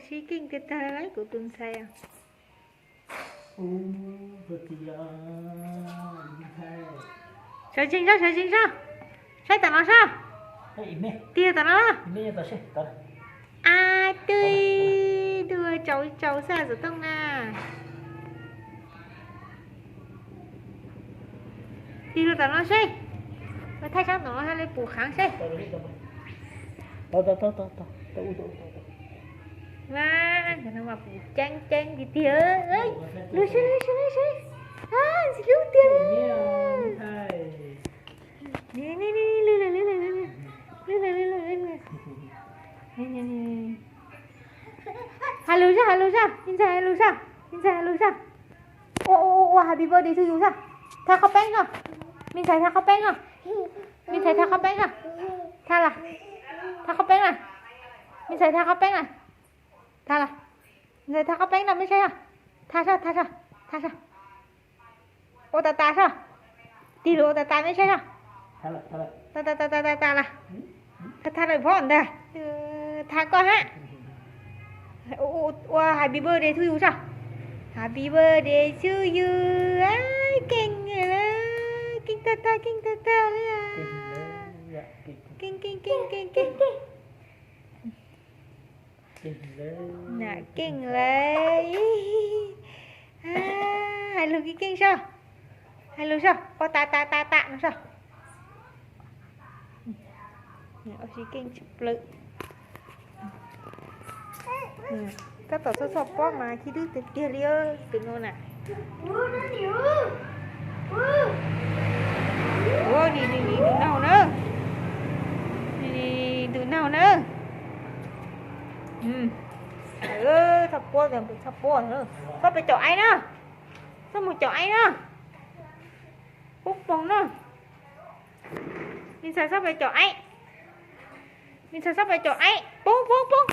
Sib keej tiag tag kuv tus ntxhais. Sawv tsees zog, sawv tsees zog. Saib tom no soj. Tig tom no. A, twb dua tsaus tsaus xwb xov tooj na. Tig los tom no seb. Ua thaij sab tom no ha le pum khaav seb. Cov no mas pum ceeb ceeb tiag tiag. Lug seb, lug seb, lug seb. Ntxim hlub tiag li. Lug lug lug lug lug. Has lus soj, has lus soj, me ntxhais has lus soj, me ntxhais has lus soj. Ua, ua, ua, ua happy birthday to you soj. Tha qhov peeb soj. Me ntxhais tha qhov peeb soj. Me ntxhais tha qhov peeb soj. Tha las. Tha qhov peeb las. Me ntxhais tha qhov peeb las. Tha las. Me ntxhais tha qhov peeb no mej saib soj. Tha soj, tha soj, tha soj. Ua tas tas soj. Tig lug ua tas tas mej saib soj. Tas tas tas tas tas las. Tha tha lawm phob ntag. Tha koj hab. Ua happy birthday to you soj. Happy birthday to you. Keej, keej tag tag, keej tag tag li. Keej keej keej keej keej. Nam keej lawm. Hais lus keej keej soj. Hais lus soj, ua tas tas tas tas no soj. Ua si keej tshaj plaws. Tab tom txog txoj pob mas khib dub tiag tiag li tus no na. Ua ni ni ni tus naug na. Ni ni tus naug na. Txhob puab, txhob puab, txhob pem caum aib na. Txhob mus caum aib na. Poob poob na. Me ntxhais txhob pem caum aib. Me ntxhais txhob pem caum aib. Poob poob poob.